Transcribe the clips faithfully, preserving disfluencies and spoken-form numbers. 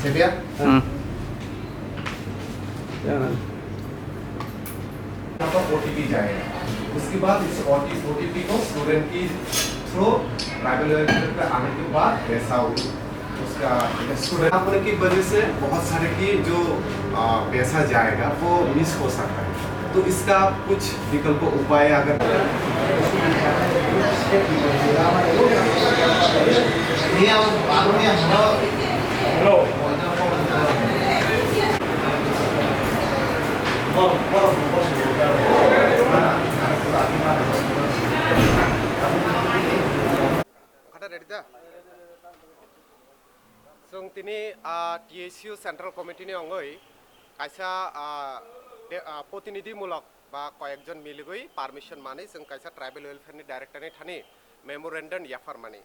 Sedia? Hmm. Oटीपी जाएगा। उसके बाद इस ओटीपी को स्टूडेंट की थ्रू ट्राइबल वेलफेयर पे आने के बाद पैसा उसका स्टूडेंट होने की वजह से बहुत सारे की जो आ, पैसा जाएगा वो मिस हो सकता है। तो इसका कुछ विकल्प उपाय अगर Chwng tini, ah, T S U Central Committee ni wngwi kaisa, ah, de-, ah, protinidhimulok ba koyekjon miligwi permission manwi chwng kaisa tribal welfare ni director ni thani memorandum yapharmani.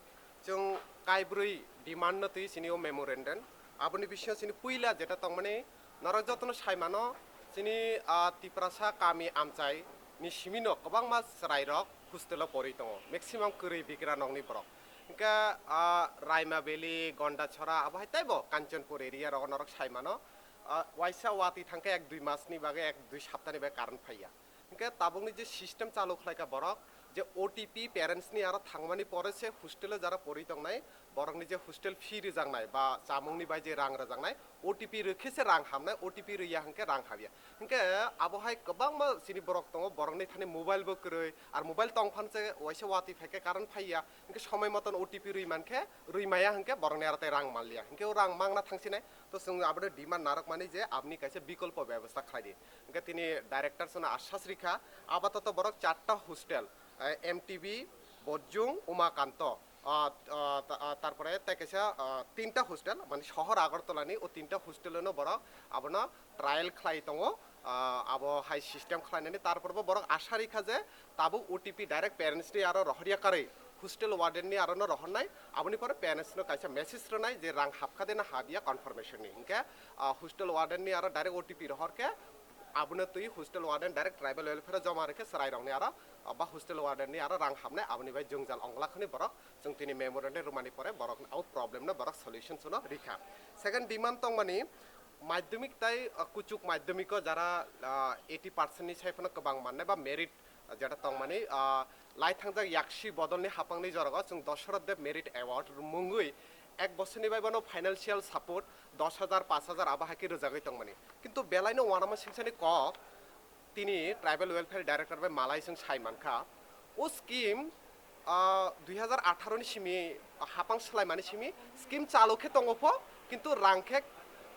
Chwng kaibrwi demand no twi chini o memorandum. Aboni bisingo chini puila jeta tongmani norok jotono sai mano, chini, ah, Tiprasa kami amchai ni simi no kwbangma chwrai rok hostel o porwi tongo, maximum kwrwi bigra nokni borok. Hingke, ah, Raima Valley, Gondachora, abo hai teibo Kanchanpur area rogo norok sai mano. Ah, waisa watwi thangkhe ek dui masni bagwi, ek dui saptani bagwi current phaiya. Hingke tabukni je system chalu khlaika borok, je O T P parents ni aro thangmani pore se hostel o jara porwi tongnai, borokni je hostel fee rwjaknai ba chamungni bai je rang rwjaknai, O T P rwkhe se rang hamnai, O T P rwya hingke rang habya. Hingke abo hai kwbangma chini borok tongo, borokni thani mobile bo kwrwi, ar mobile tong phan se waisa watwi phaikhe current phaiya, hingke somoi moton O T P rwi mankhe, rwi maya hingke borokni aro tei rang manliya, hingke o rang mangna thangsinai. To chwng abono demand narwkmani je aboni kaisa bikolpo bebostha khlai di. Hingke tini director sono ashas rikha, apatoto borok charta hostel, eh, M T B, Bojjung, Umakanto, ah, ah, ta-, ah, tarpore tei kaisa, ah, tinta hostel, mane sohor Agartala ni o tinta hostel no borok abono trial khlai tongo, ah, abo hai system khlainani, tarpore bo borok asha rikha je tabuk O T P direct parents ni aro rohorya karwi hostel warden ni aro no rohornai, aboni pore parents no kaisa message rwnai je rang hapkha de na habya confirmation ni, hinkhe, ah, hostel warden ni aro direct O T P rohorkhe abono twi hostel warden direct tribal welfare o joma rikhe chwrai rokni aro, ah, ba hostel warden ni aro rang hapnai, aboni bai jwngjal onglakhani borok chwng tini memorandum rwmani pore borok o problem no borok solution sono rikha. Second demand tongmani madhyamik tai, ah, kuchuk madhyamik o jara, ah, eighty percent ni sai phano kwbang mannai ba merit, ah, jeta tongmani, ah, lai thangjak yaksi bodolni hapangni jorao chwng Dosoroth Deb Merit Award mungwi ek bosorni bai bono financial support dos hajar, paanch hajar abo hai khe rwjagwi tongmani. Kintu belaino uanama singsani kok tini Tribal Welfare Director bai malai chwng sai mankha. O scheme, ah, dui hajar atharo ni simi hapang swlaimani simi scheme chalu khe tongo pho, kintu rang khe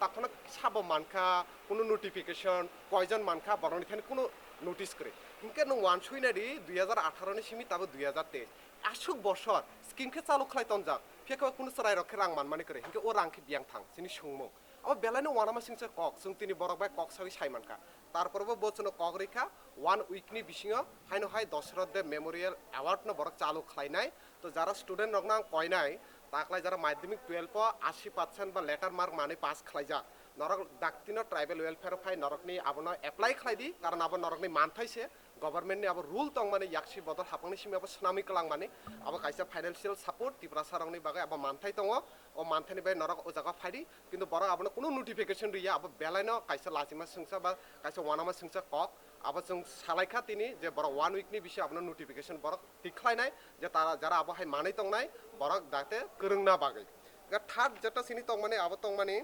takhwno sabo mankha, kunu notification, koijon mankha, borokni thani kunu notice kwrwi. Hinkhe nwng uansuknai di, dui hajar atharo ni simi tabo dui hajar teis. Aswk bosor scheme khe chalu khlai tonjak, phiya khe kunu chwrai rok khe rang manmani kwrwi, hinkhe o rang khe biyang thang, chini swngmung. Abo belaino uanama singcha kok, chwng tini borok bai kok sawi sai mankha. Tarpore bo bochwno kok rikha, one week ni bisingo haino hai Dosoroth Deb Memorial Award no borok chalu khlainai. To jara student rokno ang koinai, taklai jara madhyamik twelve o ashi percent ba letter mark manwi pass khlaijak, norok daktino tribal welfare o phai norokni abono apply khlai di, karon abo norokni manthai se, government ni abo rule tongmani yaksi bodol hapangni simi abo swnamwi kwlangmani, abo kaisa financial support Tiprasa rokni bagwi abo manthai tongo, o manthaini bai norok o jaga phai di. Kintu borok abono kunu notification riya, abo belaino kaisa lachima singcha ba kaisa uanama singcha kok. Abo chwng salaikha tini je borok one week ni bisi abono notification borok tikhlainai je tara jara abo hai manwi tongnai borok date kwrwngna bagwi. Ga third jeta sini tongmani abo tongmani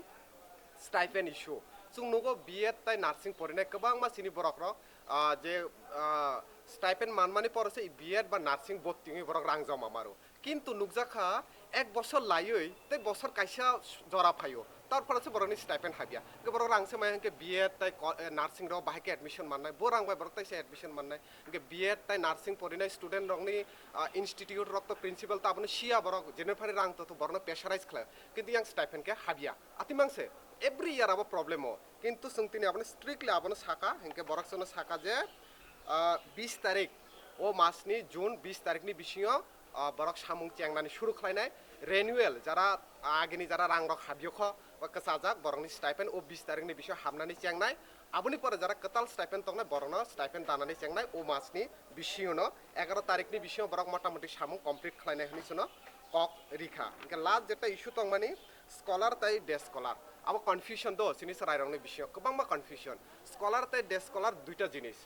stipend issue. Chwng nugo B Ed tai nursing porinai kwbangma sini borok rok, ah, je, ah, stipend manmani pore se B Ed ba nursing bottingwi borok rang joma maro. Kintu nukjakha, ek bosor laiwi tei bosor kaisa jora phaio, tarpore se borokni stipend habya. Hwnkhe borok rang se maya hwnkhe B Ed tai ko-, eh, nursing rok bahai khe admission mannai, bo rang bai borok taisa admission mannai. Hwnkhe B Ed tai nursing porinai student rokni, ah, institute rok to principal to abono siya borok, jene phari rang to, to borokno pressurize khlai. Kintu yang stipend khe habya. Atimang se, every year abo problem o. Kintu chwng tini abono strictly abono saka, hwnkhe borok chwngno saka je, ah, bis tarik O masni June bis tarikni bisingo, ah, borok samung chengnani suru khlainai. Renewal, jara agini jara rangrok habiyokho ba kwchajak, borokni stipend o bis tarikni bisingo habnani chengnai. Aboni pore jara kwtal stipend tongnai, borokno stipend danani chengnai o masni bisingono. Egaroh tarikni bisingo borok motamoti samung complete khlainai hwnwi chwngno kok rikha. Hwnkhe last jeta issue tongmani scholar tei day scholar. Abo confusion do chini chwrairokni bisingo, kwbangma confusion. Scholar tei day scholar duita jinis.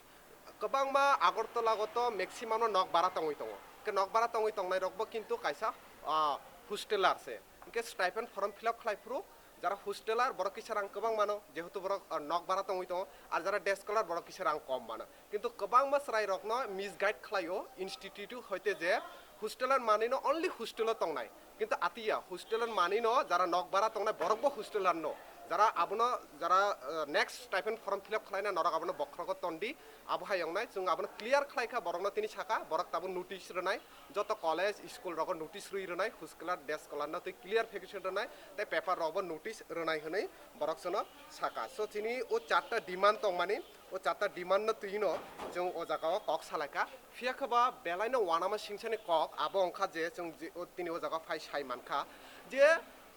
Kwbangma Agartala o to maximum no nok bara tongwi tongo. Hwnkhe nok bara tongwi tongnairokbo kintu kaisa, ah, hosteler se. Hwnkhe stipend form fill up khlai phuru jara hosteler borok kisa rang kwbang mano, jehetu borok, ah, nok bara tongwi tongo, ar jara day scholar borok kisa rang kom mano. Kintu kwbangma chwrairokno misguide khlaio institute hoite je hosteler manwino only hostel o tongnai. Kintu atiya, hosteler manwino jara nok bara tongnai borokbo hosteler no. Jara abono, jara, eh, next stipend form fill up khlaina norok abono bokhrogo tondi, abo hai wngnai, chwng abono clear khlai kha, borokno tini saka, borok tabuk notice rwnai, joto college, school rogo notice rwi rwnai, hosteler, day scholar no twi clarification rwnai, tei paper rokbo notice rwnai hwnwi borok chwngno saka. So chini o charta demand tongmani, o charta demand no twino chwng o jaga o kok salaikha. Phiya khe ba belai no uanama singsani kok abo wngkha je chwng je, o tini o jaga phai sai mankha je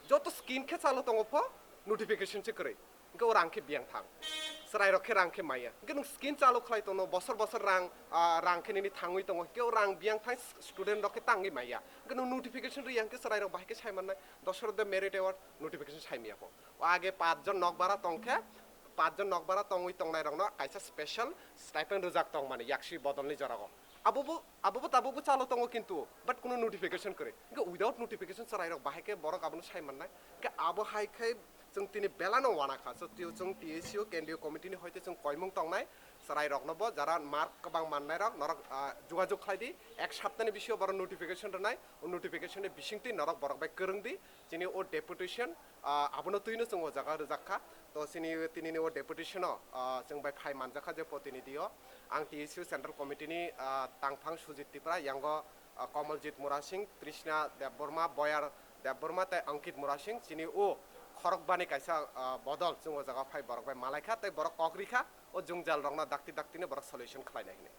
joto scheme khe chalo tongo pho notification se kwrwi. Hwnkhe o rang khe biyang thang. Chwrairok khe rang khe maya. Hwnkhe nwng scheme chalo khlai tono, bosor bosor rang, ah, rang khe nini thangwi tongo. Hwnkhe o rang biyang thang, student rok khe tangwi maya. Hwnkhe nwng notification rwya hwnkhe chwrairok bahai khe sai mannai. Dosor de merit award notification sai maya pho. O age pach jon nok bara tong khe, pach jon nok bara tongwi tongnairokno kaisa special stipend rwjak tongmani yaksi bodolni jorao. Abobo, abobo tabukbo chalo tongo kintu, but kuno notification kwrwi. Hwnkhe without notification chwrairok bahai khe borok abono sai mannai. Hwnkhe abo hai khe chwng tini belano uanakha. So, twi-, chwng T S U kendriyo committee ni hoite chwng koimung tongnai. Chwrairoknobo jara mark kwbang mannairok norok, ah, jogajog khlai di. Ek saptani bisingo borok notification rwnai. O notification ni bisingtwi norok borok bai kwrwng di. Chini o deputation, ah, abono twino chwng o jaga rwjak kha. To chini, tinini o deputation o, ah, chwng bai phai manjak kha je protinidhi o. Ang T S U Central Committee ni, ah, tangphang Sujit Tripura, yango, ah, Komoljit Murasing, Trishna Debbarma, Boyar Debbarma tei Ankit Murasing, chini o khorokbani kaisa, ah, bodol chwng o jaga phai borok bai malai kha tei borok kok ri kha, o jwngjal rokno dakti dakti no borok solution khlai nai hwnwi.